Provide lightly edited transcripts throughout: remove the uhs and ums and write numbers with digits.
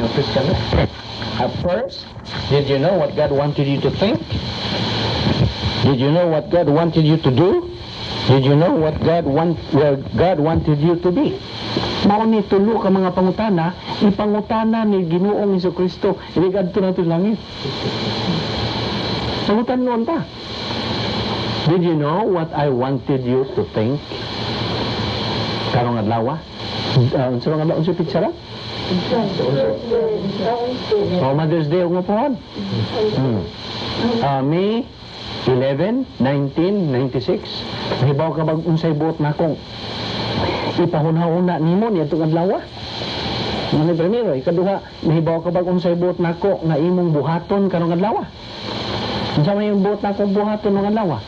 Ang Christian. At first, did you know what God wanted you to think? Did you know what God wanted you to do? Did you know what God want where God wanted you to be? Mao ni tulo ka mga pangutana, ipangutana ni Ginoong Kristo inig adto nato sa langit. Pangutan-on ta. Did you know what I wanted you to think? Karong adlaw? Unsa nga adlaw, unsa petsa ra? Oh, Mother's Day nga pohon. May 11, 1996. Nahibaw ka bag unsay buot nakong ipahuna-huna nimo niadtong adlaw? Mao primero, ikaduha, nahibaw ka bag unsay buot nako nga imong buhaton karong adlaw? Unsa may imong buot nakong buhaton ng adlaw?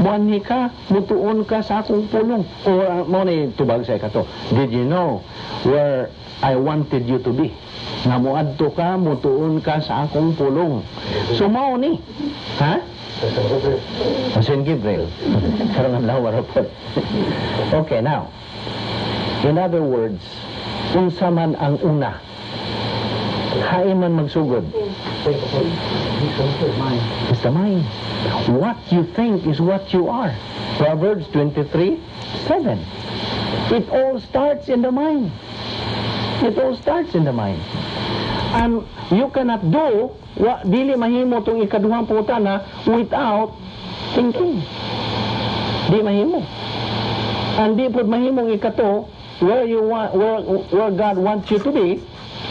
Muanhi ka, mutuon ka sa akong pulong. O mao ni tubag sa ikato. Did you know where I wanted you to be? Nga muadto ka, mutuon ka sa akong pulong. So mao ni. Ha? Saint Gabriel. Karong adlaw ra pod. Okay, now. In other words, unsa man ang una? Hain man magsugod? It's the mind. What you think is what you are. Proverbs 23:7. It all starts in the mind. It all starts in the mind. And you cannot do, dili mahimo tong ikaduhang pangutana without thinking. Di mahimo. And di pod mahimong ikato, where you want, where God wants you to be,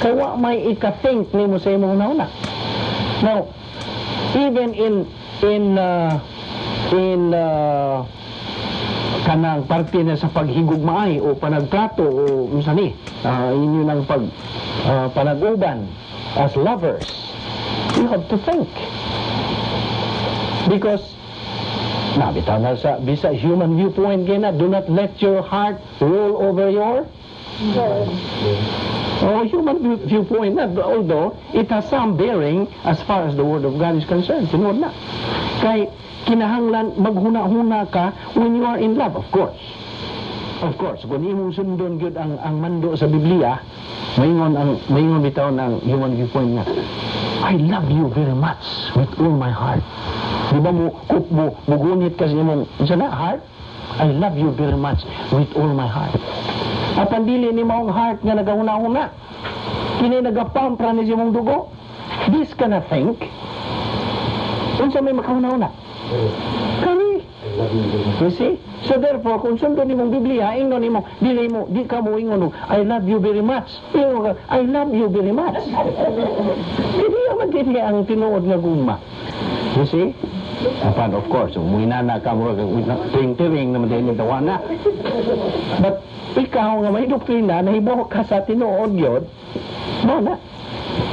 kay wa may ika-think nimo sa imong hunahuna. Now, even in kanang parte na sa paghigugmaay o panagtrato o unsa ni inyo ng pag panag-uban as lovers, you have to think because na bitaw na sa bisa human viewpoint kay na, do not let your heart roll over your. Oh, human viewpoint na, although it has some bearing as far as the Word of God is concerned. Tinuod na. Kay kinahanglan maghuna-huna ka when you are in love, of course. Of course, kung imong sundon gyud ang mando sa Biblia, maingon bitaw ng human viewpoint nga, "I love you very much with all my heart." Di ba mo kup mo mugunit ka sa imong unsa na heart? "I love you very much with all my heart." Apan dili ni maong heart nga nagahuna-huna. Kini nagapump ra ni sa imong dugo. This cannot think. Unsa may makahuna-huna? Kani. You see? So therefore, kung sundon nimong Biblia, ingnon nimo, dili mo, di ka mo ingon, og, "I love you very much." Ingon ka, "I love you very much." Dili man dili ang tinuod nga gugma. You see? Apan, of course, kung muinana ka mo, tiring-tiring naman din yung tawana. But ikaw nga may doktrina, nahibaw ka sa tinuod yun, mao na.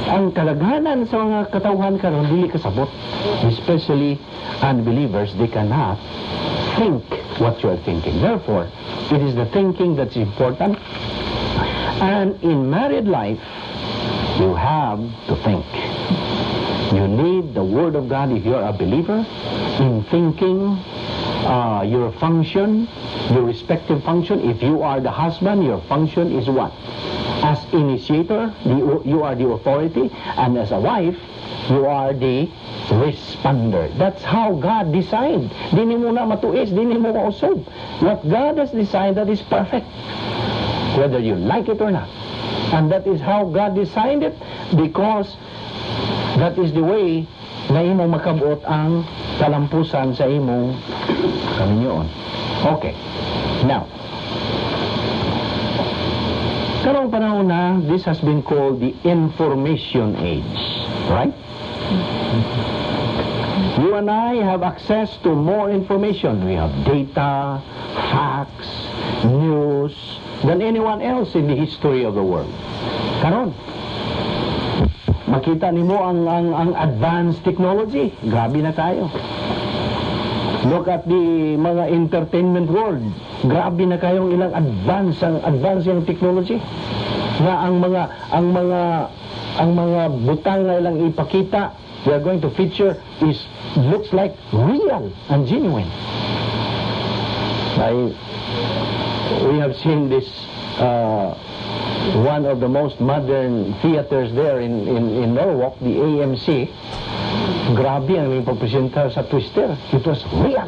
Ang kalaghanan sa mga katawhan karon dili kasabot. Especially unbelievers, they cannot think what you are thinking. Therefore, it is the thinking that's important. And in married life, you have to think. You need the Word of God if you're a believer in thinking your function, your respective function. If you are the husband, your function is what? As initiator, you are the authority, and as a wife, you are the responder. That's how God designed. Di mo na matuis, di mo mausog. What God has designed, that is perfect, whether you like it or not. And that is how God designed it because that is the way na imong makabot ang kalampusan sa imong kaminyoon. Okay. Now, karong panahon na, this has been called the information age. Right? You and I have access to more information. We have data, facts, news, than anyone else in the history of the world. Karon, makita nimo ang advanced technology. Grabe na tayo. Look at the mga entertainment world. Grabe na kayong ilang advance ang advance yung technology. Nga ang mga butang nga ilang ipakita, they are going to feature is looks like real and genuine. We have seen this One of the most modern theaters there in Norwalk, the AMC, grabe ang inyong pagpresenta sa Twister. It was real.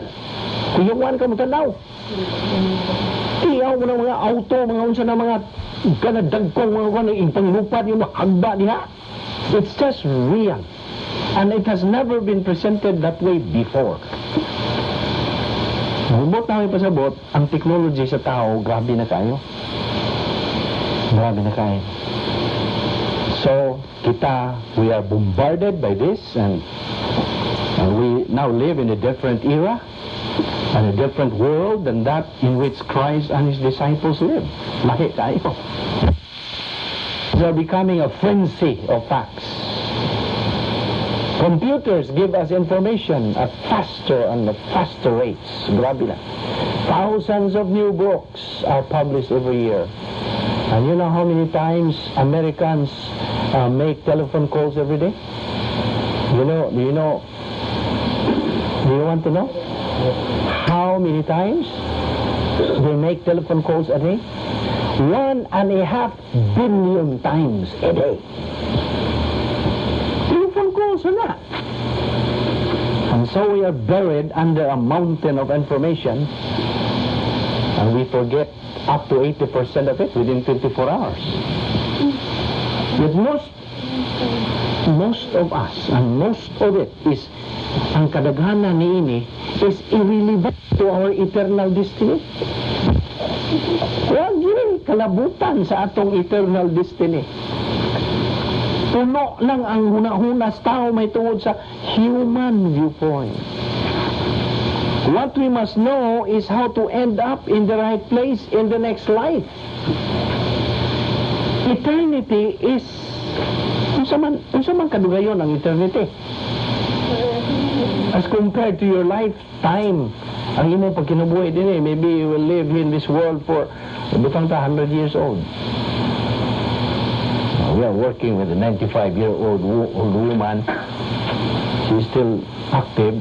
Kuyawan ka mo tanaw. Tiyaw mo ng mga auto, mga unsa na mga kanadagkong mga kwan, yung panglupad, yung hagba diha. It's just real. And it has never been presented that way before. Bubot na pasabot, ang technology sa tao, grabe na kayo. Grabe na kayo. So, kita, we are bombarded by this and we now live in a different era and a different world than that in which Christ and His disciples lived. Lahi kayo. They are becoming a frenzy of facts. Computers give us information at faster and faster rates. Grabe na. Thousands of new books are published every year. And you know how many times Americans make telephone calls every day? Do you know, do you want to know? How many times they make telephone calls a day? 1.5 billion times a day. Telephone calls or not. And so we are buried under a mountain of information and we forget up to 80% of it within 24 hours. Yet most of us and most of it is ang kadaghanan niini is irrelevant to our eternal destiny. Wa gyud kalabutan sa atong eternal destiny. Puno lang ang huna-huna sa tao may tungod sa human viewpoint. What we must know is how to end up in the right place in the next life. Eternity is unsa man kadugayon ang eternity as compared to your lifetime? Ang imong pagkinabuhi din eh, maybe you will live in this world for, butang ta, 100 years old. We are working with a 95-year-old old woman. She's still active,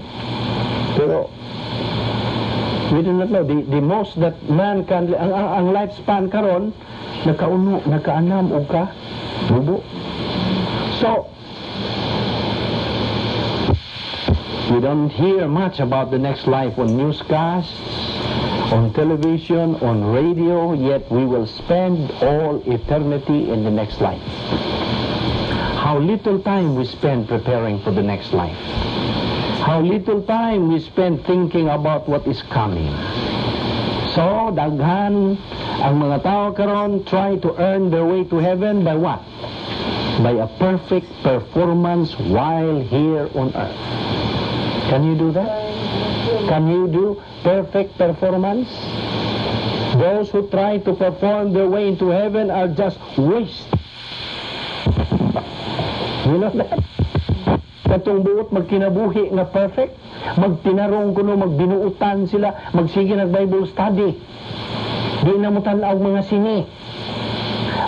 pero we do not know the most that man can ang lifespan karon, nakauno, nakaanam og ka mubo. So we don't hear much about the next life on newscasts, on television, on radio, yet we will spend all eternity in the next life. How little time we spend preparing for the next life. How little time we spend thinking about what is coming. So, daghan ang mga tao karon try to earn their way to heaven by what? By a perfect performance while here on earth. Can you do that? Can you do perfect performance? Those who try to perform their way into heaven are just waste. You know that? Katong buot magkinabuhi nga perfect, magtinarong kuno, magbinuutan sila, magsige nag Bible study. Di na mo tan-aw mga sine.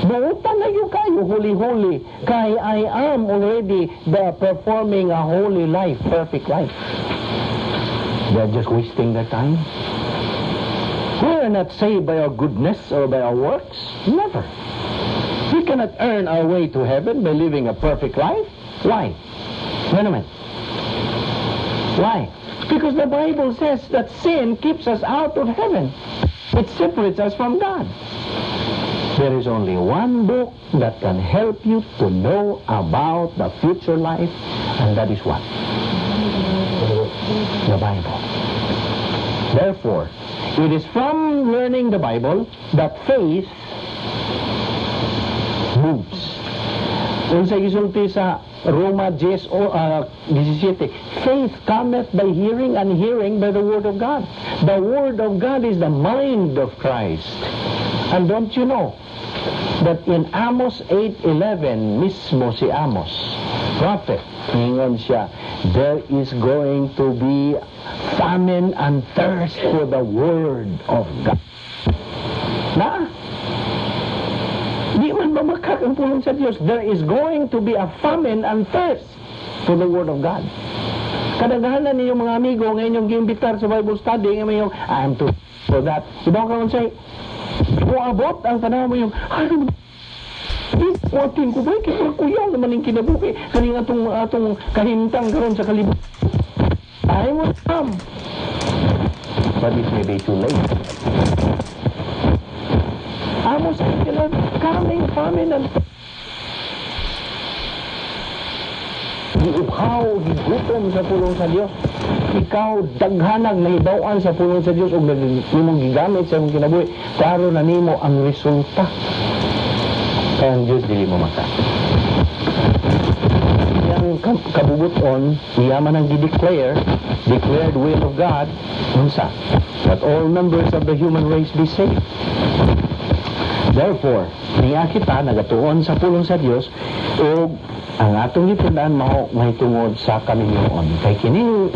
Buutan na gyud kayo, huli-huli. Kay I am already the performing a holy life, perfect life. They're just wasting their time. We are not saved by our goodness or by our works. Never. We cannot earn our way to heaven by living a perfect life. Why? Wait a minute. Why? Because the Bible says that sin keeps us out of heaven. It separates us from God. There is only one book that can help you to know about the future life, and that is what? The Bible. Therefore, it is from learning the Bible that faith moves. Unsa gisulti sa Roma 10 o 17, "Faith cometh by hearing, and hearing by the word of God." The word of God is the mind of Christ. And don't you know that in Amos 8:11 mismo si Amos, prophet, ingon siya, there is going to be famine and thirst for the word of God. Na? Di man mamakak ang pulong sa Diyos. There is going to be a famine and thirst for the word of God. Kadaghanan ninyong mga amigo nga inyong giimbitar sa Bible study nga mayong, "I'm too for that." Iba ka unsay, muabot ang panahon mo yung, ano, Buhatin ko ba? Kaya kuyaw naman yung kinabuhi. Kaning atong kahimtang karon sa kalibutan. Time will come. But it may be too late. Amos 8:11, coming famine and giuhaw, gigutom sa pulong sa Dios. Ikaw, daghanag nahibaw-an sa pulong sa Dios ug imong gigamit sa imong kinabuhi. Klaro na nimo ang resulta. Kaya ang Dios dili mo maka. Yang kabubuton, iya man ang gi-declare, declared will of God, unsa? That all members of the human race be saved. Therefore, niya kita nagatuon sa pulong sa Dios ug ang atong gitun-an mao mahitungod sa kaminyoon. Kay kining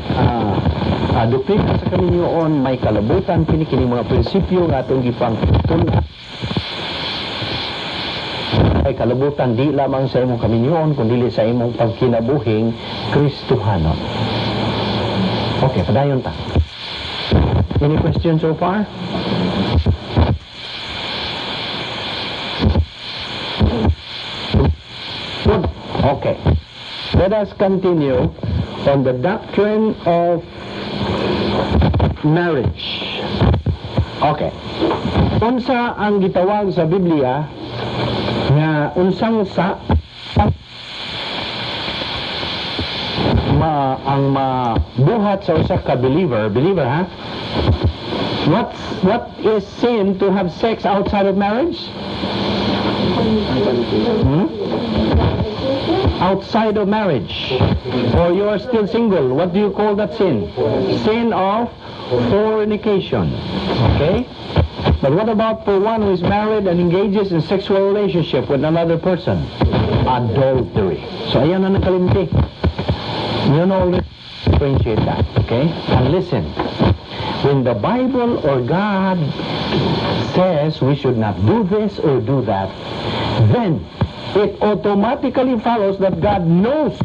doktrina sa kaminyoon may kalabutan kini kining mga prinsipyo nga atong gipang tun-an ay kalabutan di lamang sa imong kaminyoon kundi sa imong pagkinabuhing Kristohanon. Okay, padayon ta. Any questions so far? Good. Okay. Let us continue on the doctrine of marriage. Okay. Unsa ang gitawag sa Biblia nga unsang sa ma ang mabuhat sa usa ka believer, believer ha? What is sin to have sex outside of marriage? Hmm? Outside of marriage, or you are still single, what do you call that sin? Sin of fornication. Okay? But what about for one who is married and engages in sexual relationship with another person? Adultery. So ayan na nakalimti. You know, differentiate that. Okay? And listen. When the Bible or God says we should not do this or do that, then it automatically follows that God knows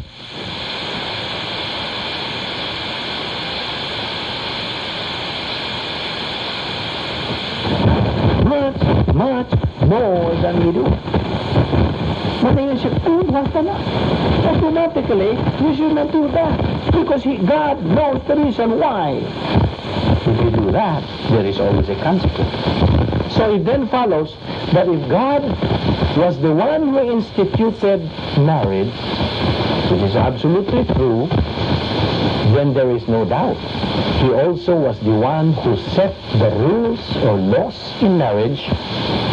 much, much more than we do. Matayin siya, basta na. Automatically, you should not do that. Because God knows the reason why. If you do that, there is always a consequence. So it then follows that if God was the one who instituted marriage, which is absolutely true, then there is no doubt. He also was the one who set the rules or laws in marriage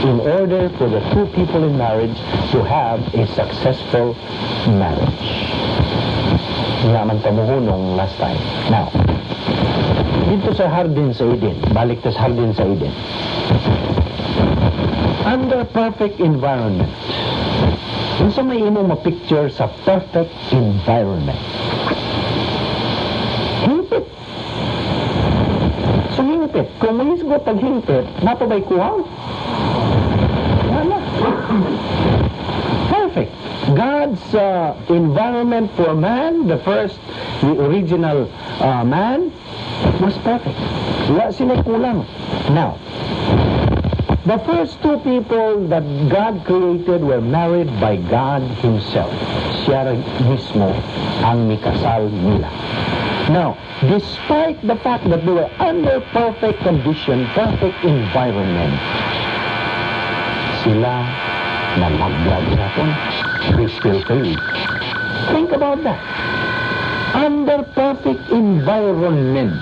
in order for the two people in marriage to have a successful marriage. Nga man tamuhunong last time. Now, dito sa Hardin sa Eden, balik ta sa Hardin sa Eden. Under perfect environment, unsa may imong ma-picture sa perfect environment? Hingpit. So hingpit. Kung mahisgot ang hingpit, nato ba'y kuhaw? Wala. Perfect. God's environment for man, the first, the original man, was perfect. Wala sila kulang. Now, the first two people that God created were married by God Himself. Siya mismo ang mikasal nila. Now, despite the fact that they were under perfect condition, perfect environment, sila nalaglag yapon. They still failed. Think about that. Under perfect environment,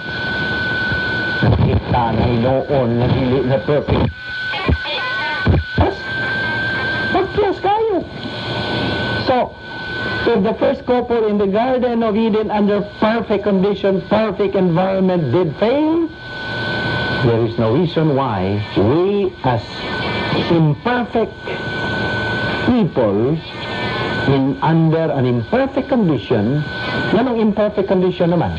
nakita na hinoon na dili na perfect. Pagpiyas kayo. So, if the first couple in the Garden of Eden under perfect condition, perfect environment did fail, there is no reason why we as imperfect people in under an imperfect condition, anong imperfect condition naman?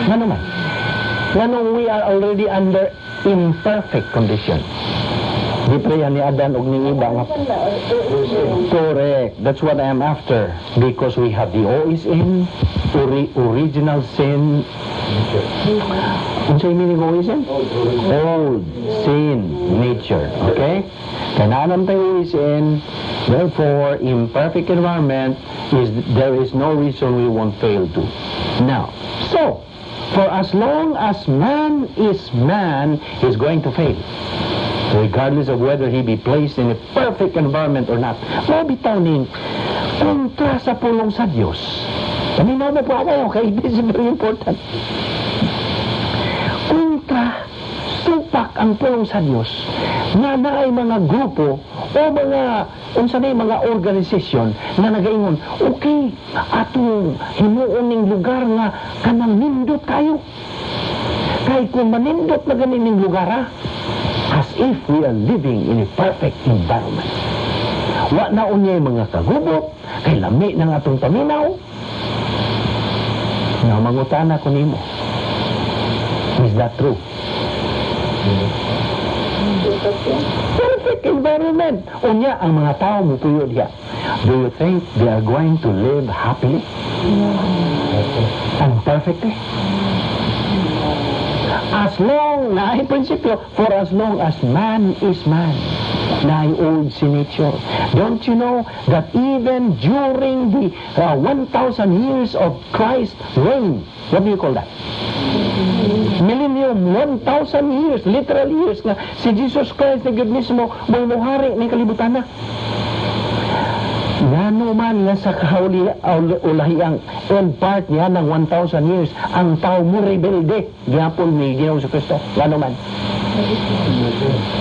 Ano man? Nganong we are already under imperfect condition? Di pa yan ni Adan og ni Eva nga Correct. That's what I am after. Because we have the OSN, original sin. Unsa yung meaning of OSN? Old sin nature. Okay? Kay naa man tayo OSN, therefore, imperfect environment is there is no reason we won't fail to. Now, so, for as long as man is man, he's going to fail, regardless of whether he be placed in a perfect environment or not. Mao bitaw ning kontra sa pulong sa Dios. Paminaw mo po ako, okay? This is very important. Kontra supak ang pulong sa Dios nga naay mga grupo o mga unsa na mga organisasyon nga nagaingon, "Okay, atong himuon ning lugar nga kanang nindot kayo kay kung manindot na gani ning lugar," ha, as if we are living in a perfect environment. Wa na unyay mga kagubot kay lami ng atong paminaw. Nga mangutana ko nimo, is that true? Perfect environment. Unya, ang mga tao mo puyo diha. Do you think they are going to live happily and perfectly? As long, na prinsipyo, for as long as man is man, na old sin nature. Don't you know that even during the 1,000 years of Christ's reign, what do you call that? Millennium, 1,000 years, literal years nga si Jesus Christ na gyud mismo mo'y muhari ni kalibutan na. Ngano man nga sa kauli ulahiang end part niya ng 1,000 years, ang tao mo rebelde gyapon ni Ginoong Kristo? Ngano man?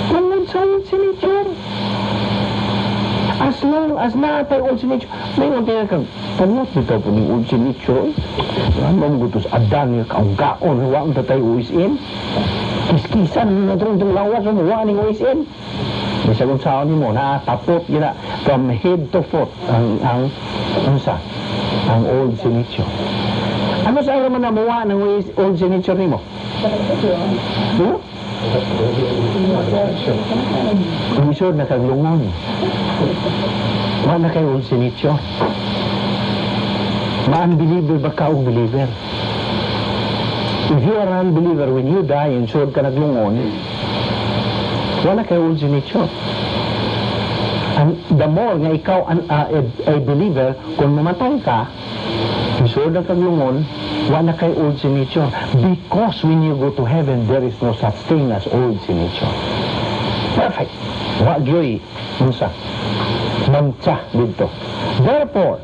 Tungod sa old sin nature. As long as naa tay old sin nature, may unti kang tungod bitaw po ni old sin nature. Ano mo gutos adan nga kaungkaon, wa ang tatay OSN. Kiskisan na itong lawas mo, wa ning OSN. Bisag unsaon nimo na tapot gina from head to foot ang unsa ang old sin nature. Ano sa man na muwa ng old sin nature nimo? Huh? Kung na kaglungon. Wa na kay old sin nature. Ma-unbeliever ba ka o believer? If you are an unbeliever, when you die and sure ka naglungon, wala kay old sin nature. And the more nga ikaw a believer, kung mamatay ka, isod na kaglungon, wala kay old sin nature. Because when you go to heaven, there is no such thing as old sin nature. Perfect. Wa gyoy unsa mantsa dito. Therefore,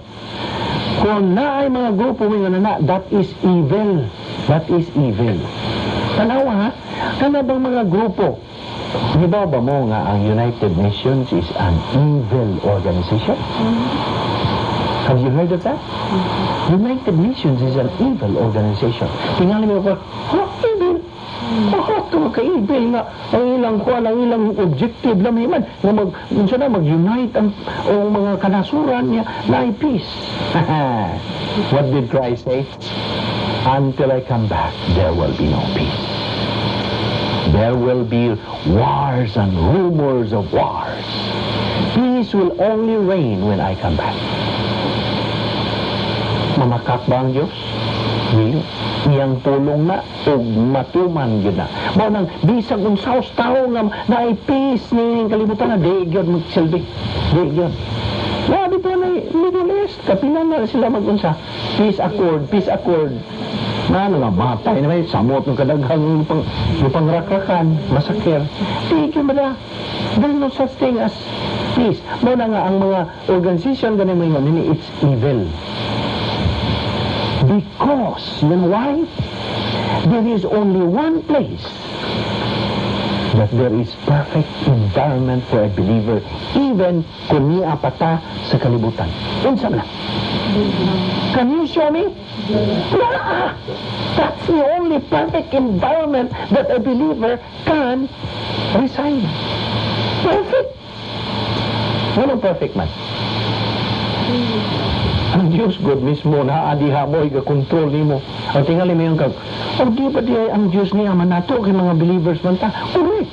kung naay mga grupo mo nga na, that is evil. That is evil. Tanawa ha, kana bang mga grupo, di ba ba mo nga ang United Nations is an evil organization? Have you heard of that? United Nations is an evil organization. Tingali mo ko, ha, evil? Oh, ito ka-evil nga ang ilang kuan, ang ilang objective lang man nga mag unsa na mag-unite ang o mga kanasuran niya na peace. What did Christ say? "Until I come back, there will be no peace. There will be wars and rumors of wars. Peace will only reign when I come back." Mamakak ba ang Diyos? Dili. Iyang pulong na ug matuman gyud na. Mao nang bisag unsa tawo nga naay peace ni kalibutan na di gyud magsilbi. Di gyud. Na dito na Middle East, kapila na sila magunsa. Peace accord, peace accord. Na ano nga, matay na may samot ng kadaghang pangrakrakan, masakir. Di gyud ba? There's no such thing as peace. Mao na nga ang mga organization gani mo ingon, it's evil. Because, you know why? There is only one place that there is perfect environment for a believer, even kung niya pata sa kalibutan. Unsa man na? Can you show me? Wala! That's the only perfect environment that a believer can reside. Perfect! Anong perfect man? Ang Diyos God mismo na adiha mo, iga-control nimo. Ang tingali mo yung kag, "Oh, di ba di ay ang Diyos niya man nato kay mga believers man ta?" Correct.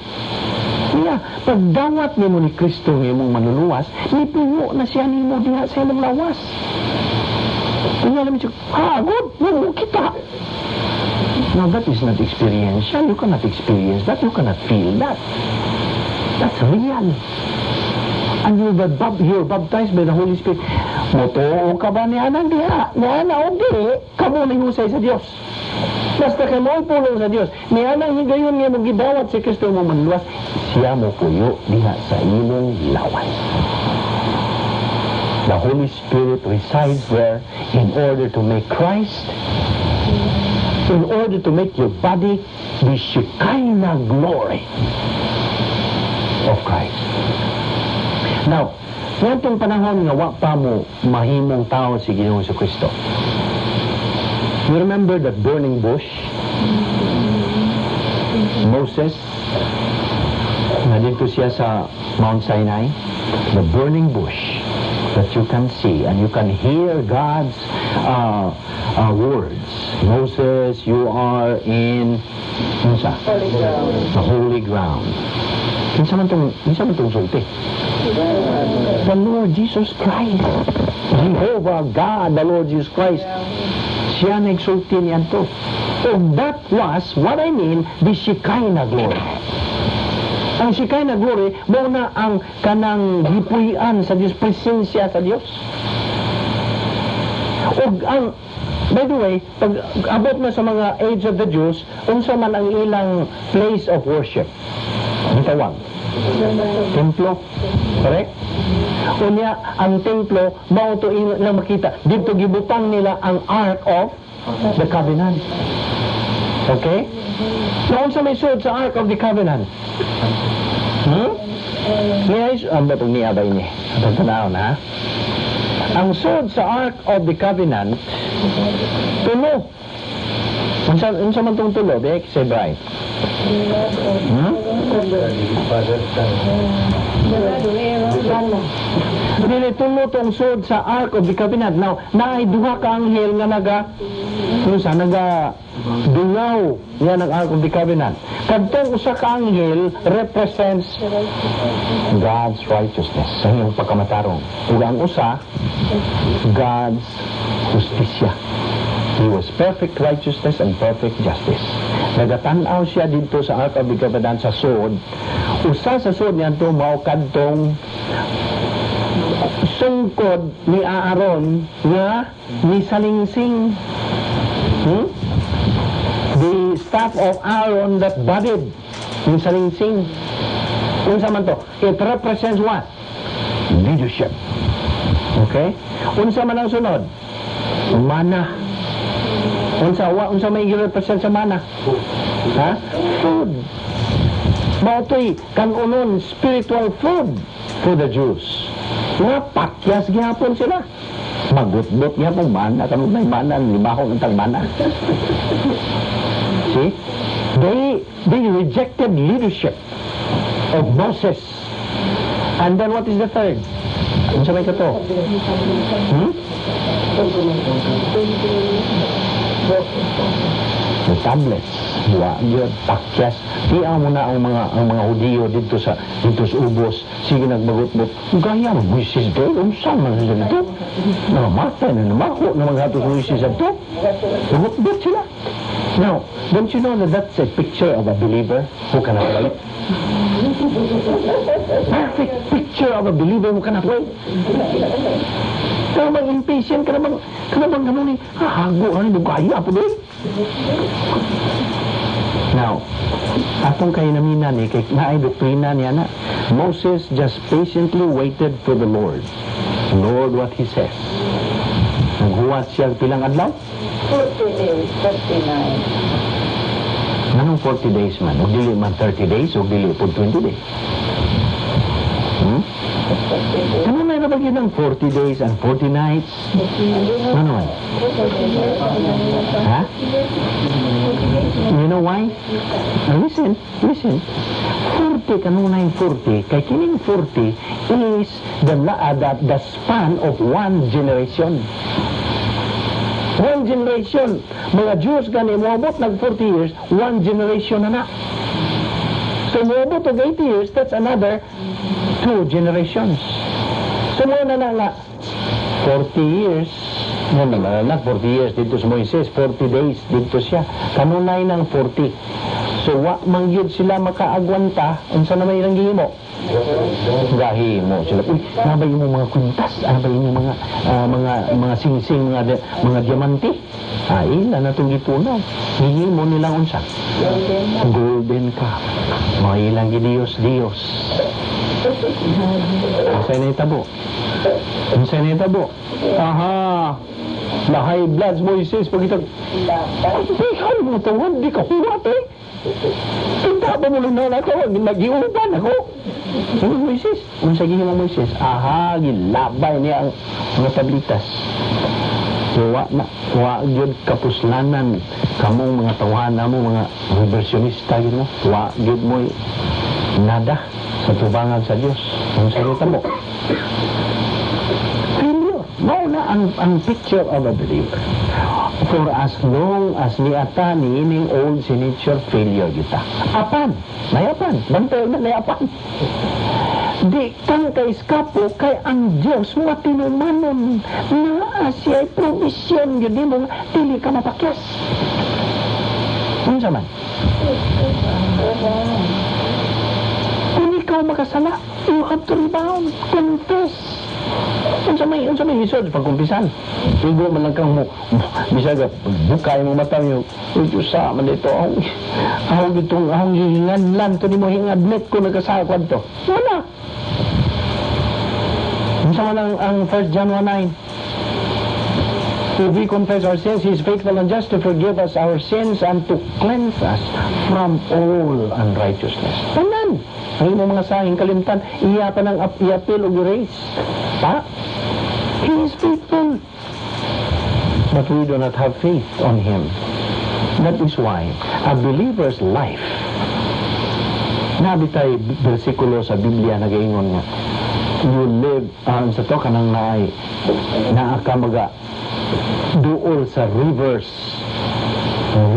Niya, pagdawat nimo ni Kristo nga imong manluluwas, nipuyo na siya nimo diha sa imong lawas. Kanya alam siya, hagod, mo kita. Now that is not experiential. You cannot experience that. You cannot feel that. That's real. And you're baptized by the Holy Spirit. Motuo ka ba niya nang diha? Niya na o dili, kamo na husay sa Dios. Basta kay mo'y pulong sa Dios. Niya nang higayon nga mo gidawat si Kristo mo manluwas, siya mo puyo diha sa imong lawas. The Holy Spirit resides there in order to make Christ, in order to make your body the Shekinah glory of Christ. Now, ngadtong panahon nga wa pa mo mahimong tao si Ginoong Kristo. You remember that burning bush? Moses, nga didto siya sa Mount Sinai, the burning bush that you can see and you can hear God's words. "Moses, you are in" unsa? Holy ground. The holy ground. Kinsa man tong sulti? The Lord Jesus Christ. Jehovah God, the Lord Jesus Christ. Siya nagsulti niyan to. And that was what I mean, the Shekinah glory. Ang Shekinah glory, mao na ang kanang gipuy-an sa Dios, presensya sa Dios. Ug ang, by the way, pag abot na sa mga age of the Jews, unsa man ang ilang place of worship? Gitawag? Templo. Correct? Unya, ang templo, mao to ilang makita. Didto gibutang nila ang Ark of the Covenant. Okay? Now, unsa may suod sa Ark of the Covenant? Hmm? Niya is, ang batong niya ba ini? Atong tanawon, ha? Ang suod sa Ark of the Covenant, tulo. Unsa man tong tulo, Bek? Say Bright. Dili tulo tong suod sa Ark of the Covenant. Now, naay duha ka anghel nga naga unsa, naga dungaw niya ng Ark of the Covenant. Kadtong usa ka anghel represents God's righteousness, sa iyong pagkamatarong. Ug ang usa, God's hustisya. He was perfect righteousness and perfect justice. Nagatan-aw siya didto sa Ark of the Covenant sa suod. Usa sa suod niya to mao kadtong sungkod ni Aaron nga ni salingsing. The staff of Aaron that budded, ni salingsing. Unsa man to? It represents what? Leadership. Okay? Unsa man ang sunod? Mana. Unsa may represent sa mana? Ha? Food. Mao to'y kanunon, spiritual food for the Jews. Nga pakyas gihapon sila. Magutbot gihapon mana kanunay mana limahong intang mana. See? They rejected leadership of Moses. And then what is the third? Unsa may kato? The tablets. Wa gyud pakyas. Tiaw mo na ang mga Hudiyo didto sa ubos, sige nagmagutbot. Gaya mo Moises do, unsa man sila dito? Namatay na namako na mga ato sa Moises adto. Magutbot sila. Now, don't you know that that's a picture of a believer who cannot wait? Perfect picture of a believer who cannot wait. Kaya bang impatient ka na bang ganun eh, hago ka ni kaya po din. Now, atong kay naminan eh, kay naay doktrina niya na, Moses just patiently waited for the Lord. Lord, what He says. Naghuwat siya pilang adlaw? 40 days, 39. Nganong 40 days man? Ug dili man 30 days, ug dili po 20 days. Ano na ba yun ang 40 days and 40 nights? Ano man? Ha? You know why? Now listen, listen. 40 kanunay 40, kay kining 40 is the span of one generation. One generation. Mga Jews gani moabot nag 40 years, one generation na na. So moabot og 80 years, that's another two generations. So mao na na nga 40 years, no naman na 40 years didto sa Moises, 40 days didto siya. Kanunay ng 40. So wa man gyud sila makaagwanta, unsa na may ilang gihimo? Gahimo sila. "Uy, naa ba imong mga kwintas? Naa ba imong mga singsing, mga diamante?" Ay, ila na itong gitunaw. Gihimo nilang unsa? Golden calf. Mga ilang gidiyos Diyos. Unsay nahitabo? Unsay nahitabo? Aha! Na-high blood Moises pagkita. Di ka mo tawag, di ka huwat eh. Kinta ba mo lang na ako, nagiuban ako. Ano Moises? Unsa gihimo Moises? Aha, gilabay niya ang mga tablitas. So, wa na, wa gyud kapuslanan kamong mga tawhan mo, mga reversionista gyud mo. Wa gyud mo nada sa tubangan sa Dios. Unsa nahitabo? Failure. Mao na ang picture of a believer. For as long as niata niining old nature, failure kita. Apan, nayapan, bantay na nayapan. Di kang kaiskapo kay ang Diyos matinumanon, naa siya provision gyud nimo nga dili ka mapakyas. Unsa man? Kung ikaw makasala, you have to rebound, confess. Unsa may lisod pagkumpisan? Igo man lang kang mo, bisag bukay mo mata niyo. "Uy, Diyos sa man dito, ako gitong, akong gihinganlan to nimo, hing-admit ko nagkasala ko to." Wala. Unsa man ang 1 John 1:9? "If we confess our sins, He is faithful and just to forgive us our sins and to cleanse us from all unrighteousness." Tanan! Ang imong mga sahing kalimtan, iya pa ng iapil o erase. Pa? He is faithful. But we do not have faith on Him. That is why a believer's life, naa bitay bersikulo sa Biblia nagaingon nga, you live, sa to, kanang naay, naa ka maga, duol sa rivers,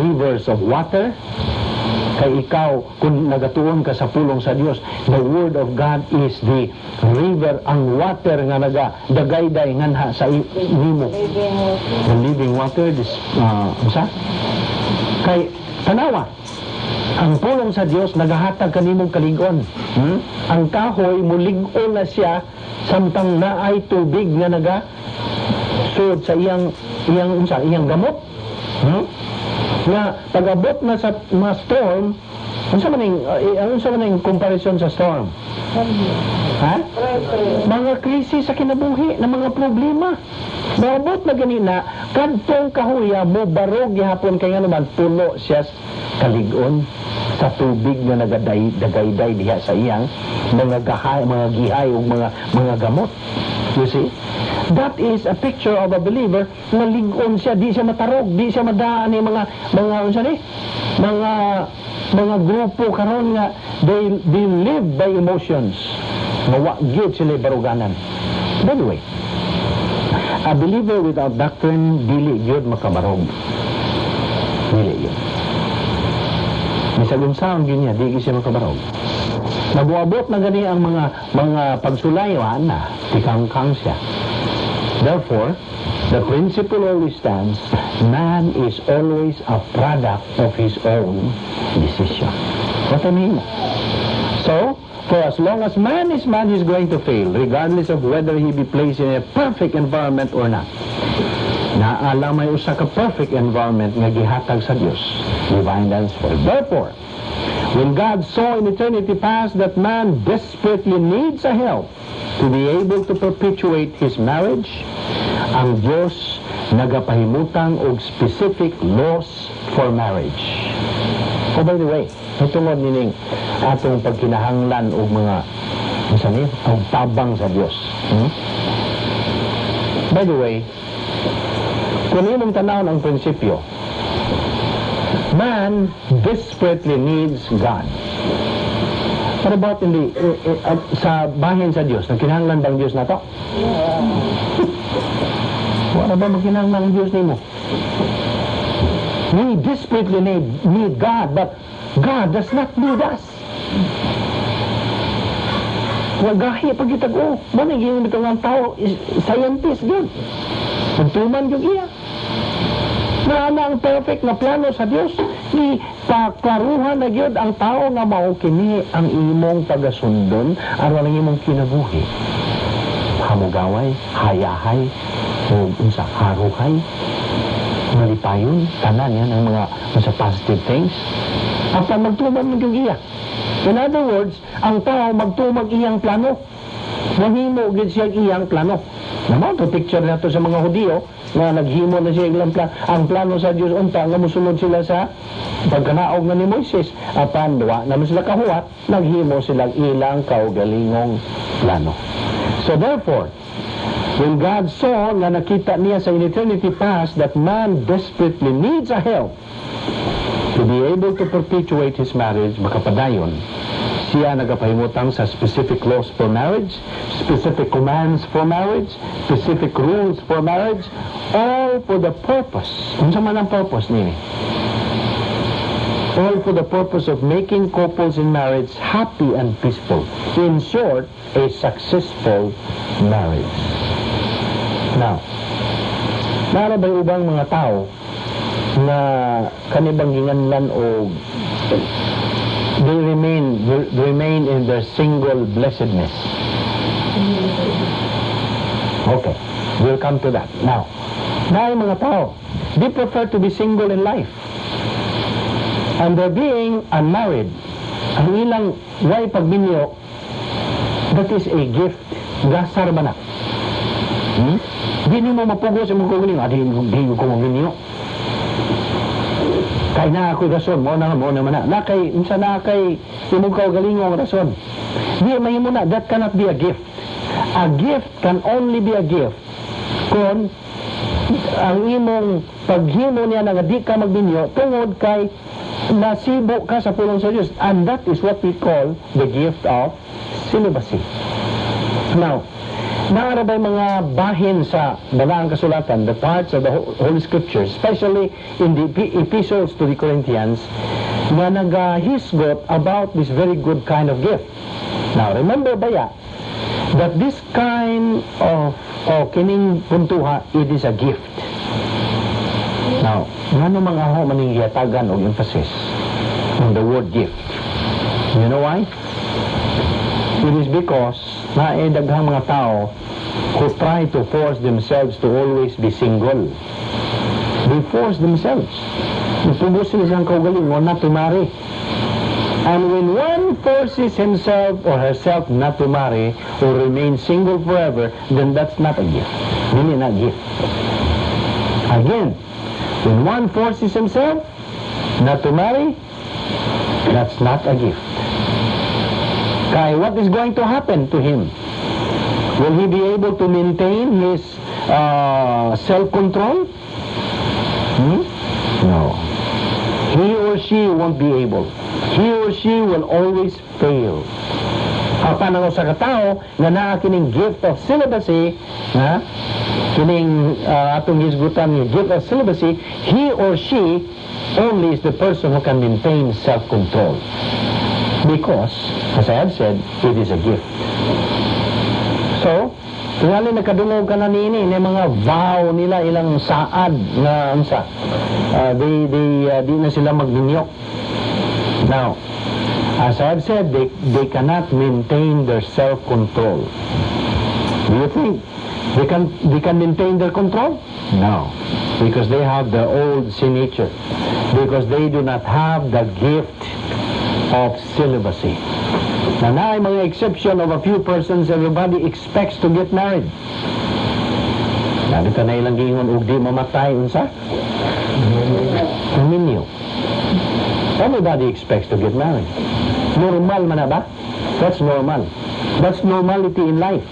rivers of water, kay ikaw, kung nagatuon ka sa pulong sa Dios, the word of God is the river, ang water nga naga dagayday nganha sa nimo. Living water. The living water, this, unsa? Kay, tanawa, ang pulong sa Dios nagahatag kanimong kalig-on. Ang kahoy, mulig-on na siya samtang naay tubig nga naga sud sa iyang unsa, iyang gamot. Nga pag-abot na sa mga storm, unsa man ning comparison sa storm? Ha? Mga krisis sa kinabuhi, na mga problema. Moabot na gani na, kadtong kahuya mo barog gihapon kay nga naman puno siya kalig-on sa tubig nga nagaday dagayday diha sa iyang mga gahay, mga gihay ug mga gamot. You see? That is a picture of a believer nga lig-on siya, di siya matarog, di siya madaan ni mga unsa ni? Mga grupo karon nga they live by emotions. Nga wa gyud sila baruganan. By the way, a believer without doctrine dili gyud makabarog. Dili gyud. Bisag unsaon gyud niya, di gyud siya makabarog. Nabuabot na gani ang mga pagsulay, wa na, tikangkang siya. Therefore, the principle always stands, man is always a product of his own decision. What I mean? So, for as long as man is man, he's going to fail, regardless of whether he be placed in a perfect environment or not. Naa lamay usa ka perfect environment nga gihatag sa Dios, divine answer. Therefore, when God saw in eternity past that man desperately needs a help to be able to perpetuate his marriage, ang Dios nagapahimutang og specific laws for marriage. Oh, by the way, itungod nining atong pagkinahanglan og mga unsa ni, og tabang sa Dios. By the way, kung imong tanawon ang prinsipyo, man desperately needs God. What about in the, eh, eh, sa bahin sa Dios? Nagkinahanglan bang Dios nato? Wala ba magkinahanglan ang Dios nimo? We desperately need God, but God does not need us. Wa gahi pagitag o. Mo na giingon bitaw ang tao is scientist gyud. Nagtuman gyud iya. Na ana ang perfect na plano sa Dios ni paklaruhan na gyud ang tao nga mao kini ang imong pagasundon aron ang imong kinabuhi. Hamugaway, hayahay, o unsa, haruhay, malipayon, tanan yan ang mga unsa, positive things. Apan magtuman man gyud iya. In other words, ang tao magtumag iyang plano. Mahimo gyud siya iyang plano. Naman to picture nato sa mga Hudiyo nga naghimo na siya ilang plano. Ang plano sa Dios unta nga mosunod sila sa pagkanaog na ni Moises. Apan wa naman sila kahuwat, naghimo sila ilang kaugalingong plano. So therefore, when God saw nga nakita niya sa in eternity past that man desperately needs a help to be able to perpetuate his marriage, makapadayon, siya nagapahimutang sa specific laws for marriage, specific commands for marriage, specific rules for marriage, all for the purpose. Unsa man ang purpose niini? All for the purpose of making couples in marriage happy and peaceful. In short, a successful marriage. Now, naa ba'y ubang mga tao na kanibang ginganlan o they remain in their single blessedness? Okay, we'll come to that. Now, naay mga tao, they prefer to be single in life. And they're being unmarried. Ang ilang way pagminyo, that is a gift. Gasar ba na? Di nimo mapugos sa imong kaugalingon. Ah, di ko maminyo. Kay na ako'y rason, mo na man na. Na kay, unsa na kay imong kaugalingon ang rason. Di mahimo na, that cannot be a gift. A gift can only be a gift kung ang imong paghimo niya nga di ka magminyo tungod kay nasibo ka sa pulong sa Diyos. And that is what we call the gift of celibacy. Now, naa ra ba'y mga bahin sa Balaang Kasulatan, the parts of the Holy Scriptures, especially in the epistles to the Corinthians, nga nagahisgot about this very good kind of gift. Now, remember baya, that this kind of, o kining puntuha, it is a gift. Now, ngano mga ako maning gihatagan og emphasis on the word "gift"? You know why? It is because naay daghang mga tao who try to force themselves to always be single. They force themselves. Nagpugos sila siyang kaugalingon not to marry. And when one forces himself or herself not to marry or remain single forever, then that's not a gift. Really not gift. Again, when one forces himself not to marry, that's not a gift. Kay what is going to happen to him? Will he be able to maintain his self-control? Hmm? No. He or she won't be able. He or she will always fail. Apan ang usa ka tawo nga naa kining gift of celibacy, ha? Kining atong hisgutan nga gift of celibacy, he or she only is the person who can maintain self-control. Because, as I have said, it is a gift. So, tingali nakadungog ka na niini ni mga vow nila, ilang saad nga unsa. They di na sila magminyo. Now, as I have said, they cannot maintain their self-control. Do you think they can maintain their control? No, because they have the old sin nature. Because they do not have the gift of celibacy. Now, naay mga exception of a few persons, everybody expects to get married. Sabi ta na ilang giingon, ug di mamatay, unsa? Maminyo. Everybody expects to get married. Normal man na ba? That's normal. That's normality in life.